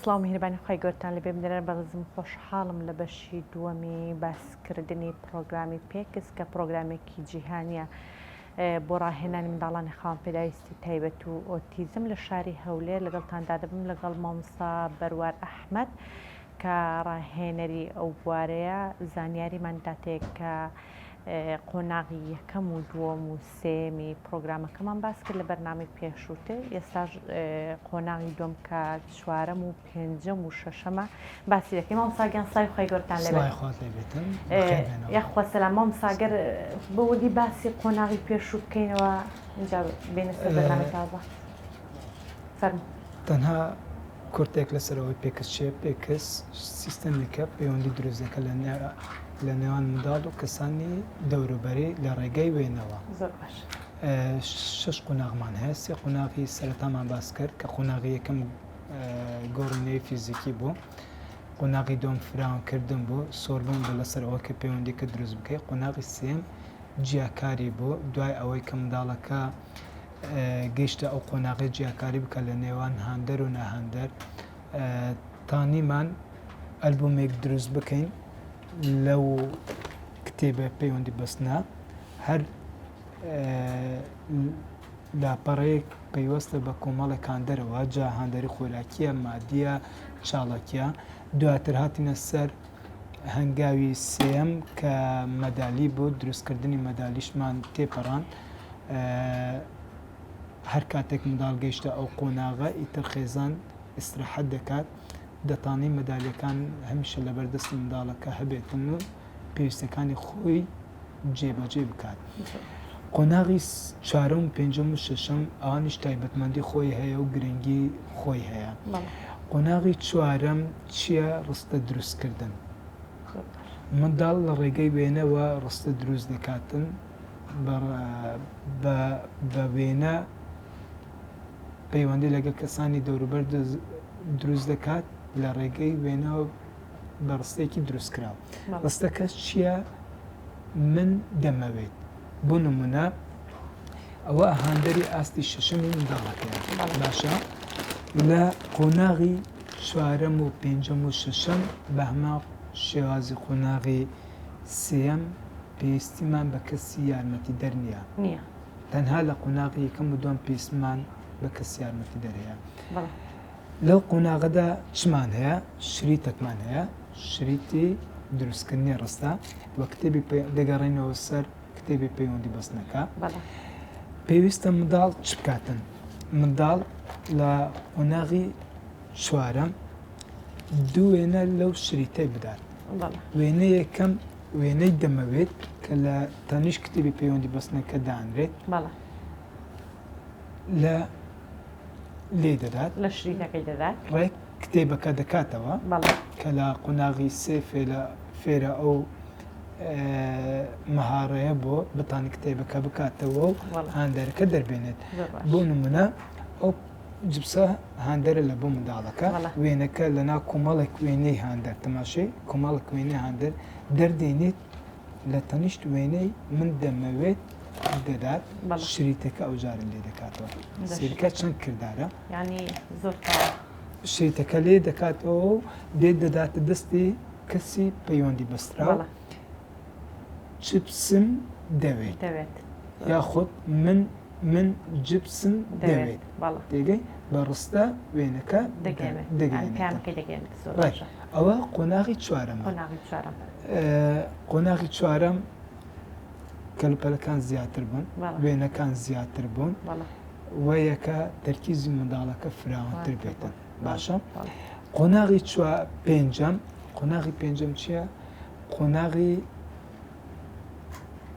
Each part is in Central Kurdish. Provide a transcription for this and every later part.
سڵاو میهرەبانی خوای گەورەتان لێبێ بینەران بەڕێزم خۆشحاڵم لە بەشی دووەمی باسکردنی پڕۆگرامی PECS کە پڕۆگرامێکی جیهانیە بۆ ڕاهێنانی منداڵانی خاوەن پێداویستی تایبەت و ئۆتیزم لە شاری هەولێر لەگەڵتاندا دەبم لەگەڵ مامۆستا بەروار ئەحمەد کە ڕاهێنەری ئەو بوارەیە زانیاریمان داتێ کە قۆناغی یەکەم و دووەم و سێیەمی پڕۆگرامەکەمان باس کرد لە بەرنامەی پێشووتر، ئێستاش قۆناغی دووەم کە چوارەم و پێنجەم و شەشەمە باسی دەکەین. مامۆستا گیان سڵاوی خوای گەورەتان لێ بێت. سڵاوی خوات لێ بێتن. بەخێر بێنەوە. یاخوا سەلام. مامۆستا گەر بە وردی باسی قۆناغی پێشوو بکەینەوە ئینجا بێینە سەر بەرنامەی تازە. فەرموو. تەنها کورتێک لەسەر ئەوەی PECS چییە، PECS سیستەمێکە پەیوەندی دروست دەکات لە نێوان منداڵ و کەسانی دەوروبەری لە ڕێگەی وێنەوە. زۆر باش. شەش قۆناغمان هەیە، سێ قۆناغی سەرەتامان باس کرد کە قۆناغی یەکەم گۆڕینەوەی فیزیکی بوو، قۆناغی دووەم فراوانکردن بوو، سۆربوون بوو لەسەر ئەوە کە پەیوەندیەکە دروست بکەی، قۆناغی سێیەم جیاکاری بوو، دوای ئەوەی کە منداڵەکە گەیشتە ئەو قۆناغەی جیاکاری بکات لە نێوان هاندەر و ناهاندەر تانیمان ئەلبومێک دروست بکەین لەو کتێبە پەیوەندی بەستنا هەر لاپەڕەیەک پەیوەستە بە کۆمەڵێک هاندەرەوە جا هاندەری خۆراکیە مادیە چاڵەکیە دواتر هاتینە سەر هەنگاوی سێم کە مەدالی بوو دروستکردنی مەدالیشمان تێپەڕاند هەر کاتێک منداڵ گەیشتە ئەو قۆناغە ئیتر خێزان ئیسراحەت دەکات دەتانی مەدالیەکان هەمیشە لەبەردەستی منداڵەکە هەبێتن و پێویستەکانی خۆی جێبەجێ بکات. قۆناغی چوارەم و پێنجەم و شەشەم ئەوانیش تایبەتمەندی خۆی هەیە و گرنگی خۆی هەیە. قۆناغی چوارەم چییە؟ ڕستە دروستکردن. منداڵ لە ڕێگەی وێنەوە ڕستە دروست دەکاتن بە وێنە پەیوەندی لەگەڵ کەسانی دەوروبەر دروست دەکات لە ڕێگەی وێنەوە بە ڕستێکی دروستکراو ڕستەکە چییە من دەمەوێت بۆ نمونە ئەوە هاندەری ئاستی شەشەمی منداڵەکەیە باشە لە قۆناغی چوارەم و پێنجەم و شەشەم بە هەمان شێوازی قۆناغی سێیەم پێویستیمان بە کەسی یارمەتیدەر نییە. نییە. تەنها لە قۆناغی یەکەم و دووەم پێویستمان بە کەسی یارمەتیدەر هەیە. بەڵێ. لەو قۆناغەدا چمان هەیە؟ شریتێکمان هەیە، شریتی دروستکردنی ڕستە و کتێبی دەگەڕێنەوە سەر کتێبی پەیوەندی بەستنەکە. بەڵێ. پێویستە منداڵ چ بکاتن؟ منداڵ لە قۆناغی چوارەم دوو وێنە لەو شریتەی بدات. وێنەی یەکەم وێنەی دەمەوێت کە لە تەنیشت کتێبی پەیوەندی بەستنەکە دانرێت. لە لێ دەدات. لە شریتەکەی دەدات. ڕێک کتێبەکە دەکاتەوە. کە لە قۆناغی سێ فێرە ئەو مەهارەیە بۆ بتانی کتێبەکە بکاتەوە و هاندەرەکە دەربێنێت. بۆ نمونە ئەو جپسە هاندەرە لە بۆ منداڵەکە وێنەکە لە ناو کۆمەڵێک وێنەی هاندەر تەماشای کۆمەڵێک وێنەی هاندەر دەردێنێت لە تەنیشت وێنەی من دەمەوێت دەدات شریتەکە ئەو جارە لێ دەکاتەوە سیرکە چەند کردارە ینی زۆر شریتەکە لێ دەکاتەوە و دێت دەداتە دەستی کەسی پەیوەندی بەستراوە چپسم دەوێت یاخود من من جپسم دەوێت تێگەی بە ڕستە وێنەکە دەگەێنێت ئەوە قۆناغی چوارەم قۆناغی چوارەم کەلوپەلەکان زیاتر بوون وێنەکان زیاتر بوون وە یەکە تەرکیزی منداڵەکە فراوانتر بێتن باشە قۆناغی پێنجەم قۆناغی پێنجەم چییە؟ قۆناغی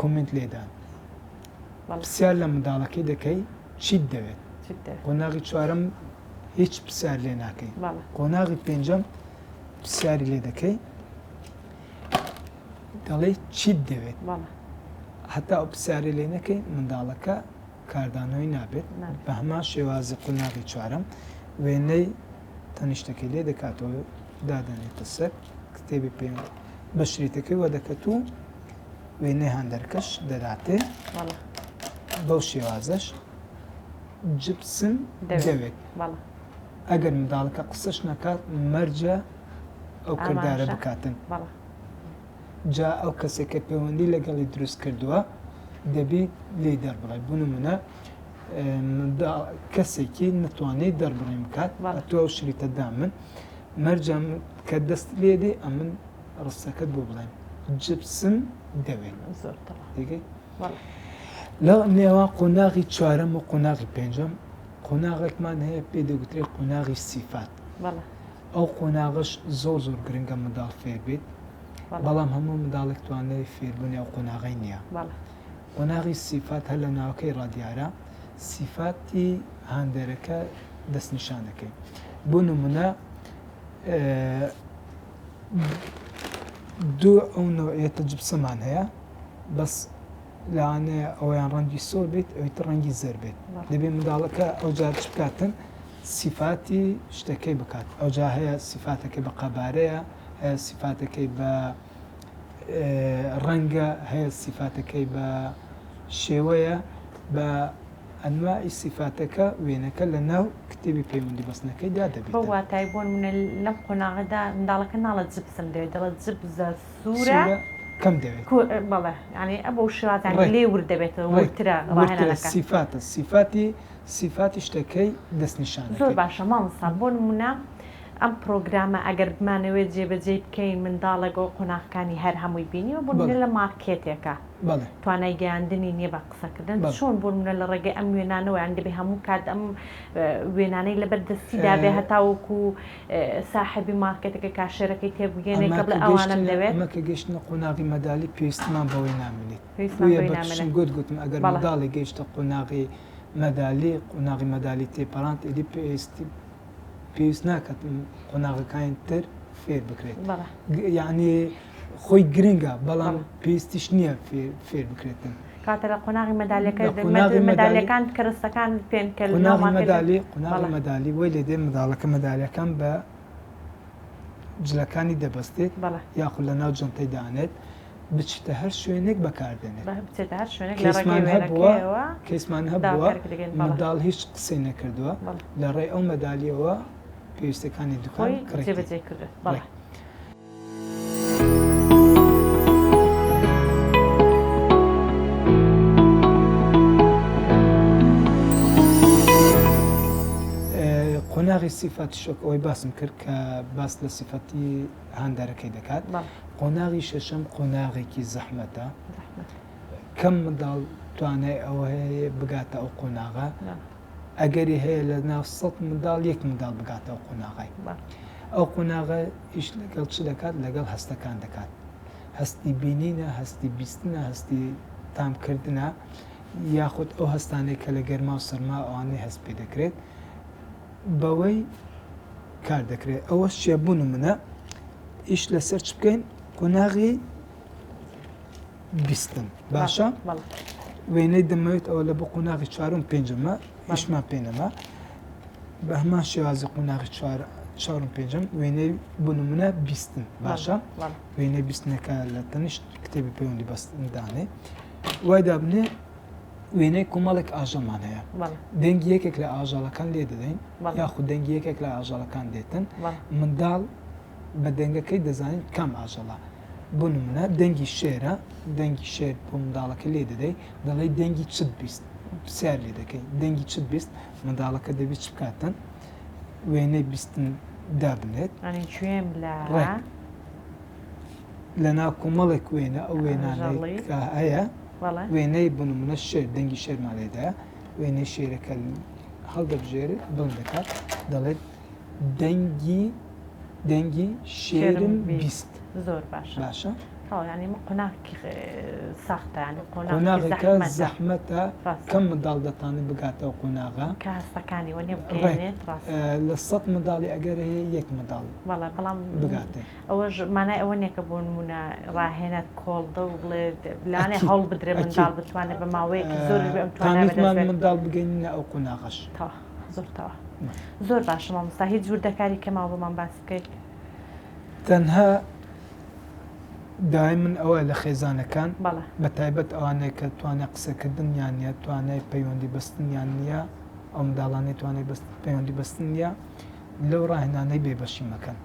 کۆمێنت لێدان پرسیار لە منداڵەکەی دەکەی چیت دەوێت قۆناغی چوارەم هیچ پرسیار لێ ناکەی قۆناغی پێنجەم پرسیاری لێ دەکەی دەڵێ چیت دەوێت هەتا ئەو پرسیاری لێ نەکەی منداڵەکە کاردانەوەی نابێت بە هەمان شێوازی قۆناغی چوارەم وێنەی تەنیشتەکەی لێ دەکاتەوە دادەنێتە سەر کتێبی پەیوەند بە شریتەکەی وەدەکەت و وێنەی هاندەرکەش دەداتێ بەو شێوازەش جپسم دەوێت. ئەگەر منداڵەکە قسەش نەکات مەرجە ئەو کردارە بکاتن. جا ئەو کەسێک کە پەیوەندی لەگەڵی دروست کردووە دەبیت لێی دەربڕێت بۆ نمونە کەسێکی نتوانێت دەربڕین بکات تۆ ئەو شریتە دا من مەرجە کە دەست لێدێ ئەمن ڕستەکەت بۆ بڵێن جپسم دەوێت لە نێوان قۆناغی چوارەم و قۆناغی پێنجەم قۆناغێکمان هەیە پێ دەگوترێت قۆناغی سیفات ئەو قۆناغەش زۆر زۆر گرنگە منداڵ فێر بێت بەڵام هەموو منداڵێک توانای فێربوونی ئەو قۆناغەی نییە. قۆناغی سیفات هەر لە ناوەکەی ڕا دیارە سیفاتی هاندەرەکە دەستنیشان دەکەین. بۆ نمونە دوو ئەو نەوعیەتە جپسەمان هەیە بەس لەوانەیە ئەویان ڕەنگی سۆر بێت ئەوی تر ڕەنگی زەر بێت دەبێت منداڵەکە ئەو جار چ بکاتن سیفاتی شتەکەی بکات ئەوجا هەیە سیفاتەکەی بە قەبارەیە هەیە سیفاتەکەی بە ڕەنگە هەیە سیفاتەکەی بە شێوەیە بە ئەنواعی سیفاتەکە وێنەکە لە ناو کتێبی پەیوەندی بەستنەکەیدا دەبێت. بەو واتای بۆ نمونە لەم قۆناغەدا منداڵەکە ناڵێت جپسم دەوێت دەڵێت جپزە سوورە کەم دەوێت. بەڵێ یانی بەو شێوازانە لێ ورد دەبێتەوە وردترە ڕاهێنانەکە. سیفاتە سیفاتی سیفاتی شتەکەی دەستنیشان دەکەی. زۆر باشە مامۆستا بۆ نمونە ئەم پڕۆگرامە ئەگەر بمانەوێت جێبەجێی بکەین منداڵێک ئەو قۆناغەکانی هەر هەمووی بینیوە بۆ نمونە لە مارکێتێکە توانای گەیاندنی نییە بە قسەکردن چۆن بۆ نمونە لە ڕێگەی ئەم وێنانەوە یان دەبێ هەموو کات ئەم وێنانەی لەبەر دەستیدا بێ هەتاوەکو ساحێبی مارکێتەکە کاشێرەکەی تێبگەێنێ کە بڵێ ئەوانەم دەوێت. ئەمە کە گەیشتنە قۆناغی مەدالی پێویستمان بەوەی نامێنێت. بە توشم گوت گوتم ئەگەر منداڵێک گەیشتە قۆناغی مەدالی قۆناغی مەدالی تێپەڕاند ئیدی پێویستی پێویست ناکات قۆناغەکانی تر فێر بکرێت یعنی خۆی گرنگە بەڵام پێویستیش نییە فێر بکرێتن کاتە لە قۆناغی مەدالەکە مەدالەکان کەرەستەکان پێن کە قۆناغی مەدالی قۆناغی مەدالی وای لێ دێ منداڵەکە مەدالیەکان بە جلەکانی دەبەستێت یاخود لە ناو جەنتەی دانێت بچیتە هەر شوێنێک بەکاردێنێت. بچێتە هەر شوێنێک لە ڕێگەی وێنەکەیەوە کەیسمان هەبووە منداڵ هیچ قسەی نەکردووە لە ڕێی ئەو مەدالیەوە پێویستەکانی دوکان کڕی جێبەجێ کردووە. بەڵێ. قۆناغی سیفاتی شۆک ئەوەی باسم کرد کە باس لە سیفەتی هاندەرەکەی دەکات قۆناغی شەشەم قۆناغێکی زەحمەتە کەم منداڵ توانای ئەوە هەیە بگاتە ئەو قۆناغە ئەگەری هەیە لە ناو سە منداڵ یەک منداڵ بگاتە ئەو قۆناغی ئەو قۆناغە ئیش لەگەڵ چ دەکات لەگەڵ هەستەکان دەکات هەستی بینینە هەستی بیستنە هەستی تامکردە یاخود ئەو هەستانێک کە لە گەرما و سەرما ئەوانەی هەست پێ دەکرێت بەوەی کار دەکرێت ئەوەش چیە بۆ نمونە ئیش لەسەر چ بکەین قۆناغی بیستن باشە وێنەی دەمەوێت ئەوە لە بۆ قۆناغی چوارم پێنجەمە ئیشمان پێ نەما بە هەمان شێوازی قۆناغی چوار چوارم پێنجەم وێنەی بۆ نمونە بیستن باشە وێنەی بیستنەکە لە تەنیشت کتێبی پەیوەندی بەستن دانێ وای دابنێ وێنەی کۆمەڵێک ئاژەڵمان هەیە دەنگی یەکێک لە ئاژەڵەکان لێ دەدەین یاخود دەنگی یەکێک لە ئاژەڵەکان دێتن منداڵ بە دەنگەکەی دەزانین کام ئاژەڵە بۆ نمونە دەنگی شێرە دەنگی شێر بۆ منداڵەکە لێ دەدەی دەڵێ دەنگی چت بیست پرسیار لێ دەکەی دەنگی چت بیست منداڵەکە دەبی چ بکاتن وێنەی بیستن دابنێت گوێم لە لەناو کۆمەڵێک وێنە ئەو وێنانەی کە هەیە وێنەی بۆ نمونە شێر دەنگی شێرمان لێدایە وێنەی شێرەکە هەڵدەبژێرێت بڵند دەکات دەڵێت دەنگی دەنگی شێرم 20 زۆر باشە باشە ینی قۆناغێکی سەختە ینی قۆناغێکە زەحمەتە کەم منداڵ دەتوانێت بگاتەوە قۆناغە کە هەستەکانی وە بگەێنێت لە سەد منداڵی ئەگەر هەیە یەک منداڵ بەڵام بگاتێ ئەوەش مانای ئەوە نیە کە بۆ نموونە ڕاهێنەر کۆڵدە و بڵێ لانێ هەوڵ بدرێ منداڵ بتوانێت بە ماوەیەکی زۆر بێ ئەم توانای بەدەست تامیتمان منداڵ بگەینە ئەو قۆناغەش. تەواو زۆر تەواو زۆر باشە مامۆستا هیچ وردەکاری کە ماوە بۆمان باس بکەیت؟ تەنها داوای من ئەوە لە خێزانەکان بە تایبەت ئەوانەی کە توانای قسەکردنیان نییە توانای پەیوەندی بەستنیان نییە ئەو منداڵانەی توانای پەیوەندی بەستن نییە. لەو ڕاهێنانەی بێبەشی مەکەن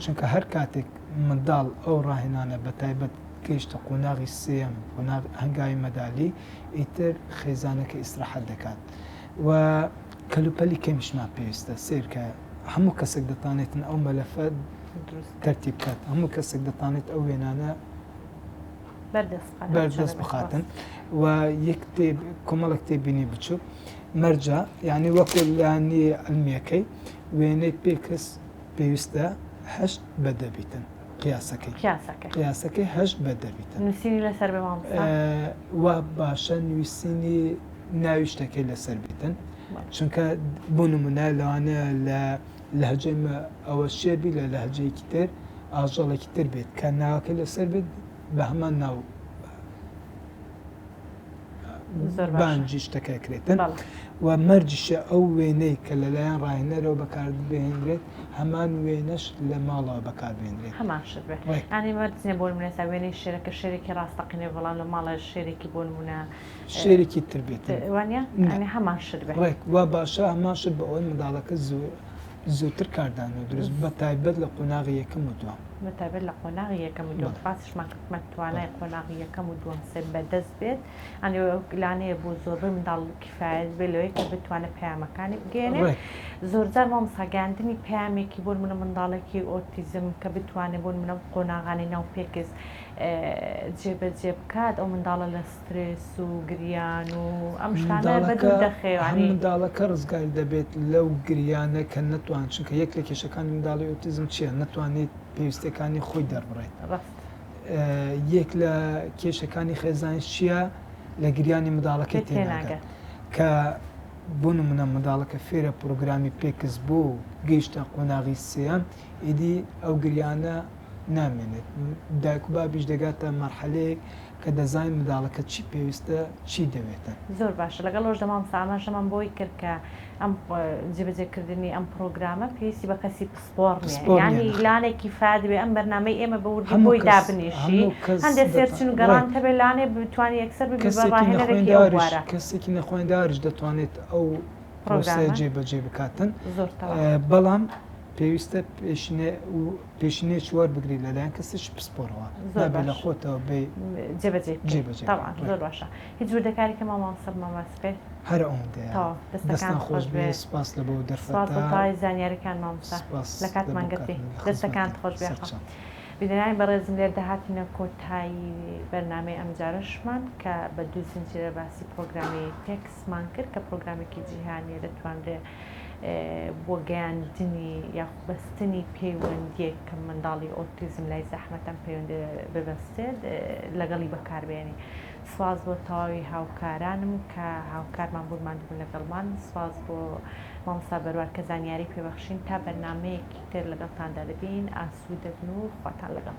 چونکە هەر کاتێک منداڵ ئەو ڕاهێنانە بە تایبەت گەیشتە قۆناغی سێیەم قۆناغ هەنگاوی مەدالی ئیتر خێزانەکە ئیسراحەت دەکات و کەلوپەلی کەمیشمان پێویستە سێرکە هەموو کەسێک دەتانێتن ئەو مەلەفە تەرتیب بکات هەموو کەسێک دەتانێت ئەو وێنانە بەردەست بخاتن و یەک کۆمەڵک تێبینی بچوک مەرجە یعنی وەکو لانی علمیەکەی وێنەی PECS پێویستە هەشت بە دەبیتن قیاسەکەی قیاسەکەی هەشت بە دەبیتن نووسینی لەسەر بێ مامۆستا وا باشە نووسینی ناوی شتەکەی لەسەر بیتن چونکە بۆ نمونە لەوانەیە لە لەهجەی مە ئەوە شێر بی لە لەهجەیەکی تر ئاژەڵێکی تر بێت کە ناوەکەی لەسەر بێت بە هەمان ناو بانگی شتەکە کرێتن و مەرجیشە ئەو وێنەی کە لەلایەن ڕاهێنەرەوە بەکاربهێنرێت هەمان وێنەش لە ماڵەوە بەکاربهێنرێت. هەمان شت بێت یانی مەرج نیە بۆ نمونە ئێستا وێنەی شێرەکە شێرێکی ڕاستەقینە بێت بەڵام لە ماڵە شێرێکی بۆ نمونە شێرێکی تر بێت وانە یانی هەمان شت بێت ڕێک وا باشە هەمان شت بە ئەوەی منداڵەکە زوو زووتر کاردانەوە دروست بە تایبەت لە قۆناغی یەکەم و دووەم. بە تایبەت لە قۆناغی یەکەم و دووەم باسیشمان کرد توانای قۆناغی یەکەم و دووەم سێ بەدەست بێت یانی لانەیە بۆ زۆربەی منداڵ کفایەت بێت لەوەی کە بتوانێت پەیامەکانی بگەیەنێت زۆرجار مامۆستا گەیاندنی پەیامێکی بۆ نمونە منداڵێکی ئۆتیزم کە بتوانێت بۆ نمونە قۆناغانی ناو PECS جێبەجێ بکات ئەو منداڵە لە سترێس و گریان و ئەم شتانە بەدوور دەخەیەوە. هەم منداڵەکە ڕزگاری دەبێت لەو گریانە کە نەتوان چونکە یەک لە کێشەکانی منداڵی ئۆتیزم چییە نەتوانێت پێویستیەکانی خۆی دەربڕێت یەک لە کێشەکانی خێزانیش چییە لە گریانی منداڵەکەی تێناگات کە بۆ نمونە منداڵەکە فێرە پرۆگرامی PECS بوو و گەیشتە قۆناغی سێیەم ئیدی ئەو گریانە نامێنێت دایک و بابیش دەگاتە مەرحەلەیەک کە دەزانین منداڵەکە چی پێویستە چی دەوێتن. زۆر باشە لەگەڵ ئەوەشدا مامۆستا ئاماژەمان بەوەی کرد کە ئەم جێبەجێکردنی ئەم پڕۆگرامە پێویستی بە کەسی پسپۆڕ نییە یانی لانێکی فاد بێ ئەم بەرنامەی ئێمە بە وردی بۆی دابنیشی هەندێک search و گەڕان هەبێ لانێ بتوانی یەکسەر ببی بە ڕاهێنەرێکی ئەو بوارە. کەسێکی نەخوێنداریش دەتوانێت ئەو پرۆسەیە جێبەجێ بکاتن بەڵام پێویستە پێشینە و پێشینەیەکی وەربگری لەلایەن کەسێکی پسپۆڕەوە نابێ لە خۆتەوە بێ جێبەجێ جێبەجێ تەبعەن زۆر باشە هیچ وردەکاریکە مامۆستا بمان باس بکەیت هەر ئەوەندەیە تەواو دەستەکان خۆش بێ سپاس لە بۆ دەرفەتە سپاس بۆ تەواوی زانیاریەکان مامۆستا لە کاتمان گرتی دەستەکانت خۆش بێ بینەرانی بەڕێزم لێردا هاتینە کۆتایی بەرنامەی ئەمجارەشمان کە بە دوو زنجیرە باسی پرۆگرامی PECS مان کرد کە پرۆگرامێکی جیهانیە دەتوانرێ بۆ گەیاندنی یاخود بەستنی پەیوەندیەک کە منداڵی ئۆتیزم لای زەحمەتە ئەم پەیوەندیە ببەستێت لەگەڵی بەکاربێنی. سپاس بۆ تەواوی هاوکارانم کە هاوکارمان بوون ماندووبوون لەگەڵمان. سپاس بۆ مامۆستا بەروار کە زانیاری پێبەخشین. تا بەرنامەیەکی تر لەگەڵتاندا دەبین. ئاسوودە بن و خواتان لەگەڵ.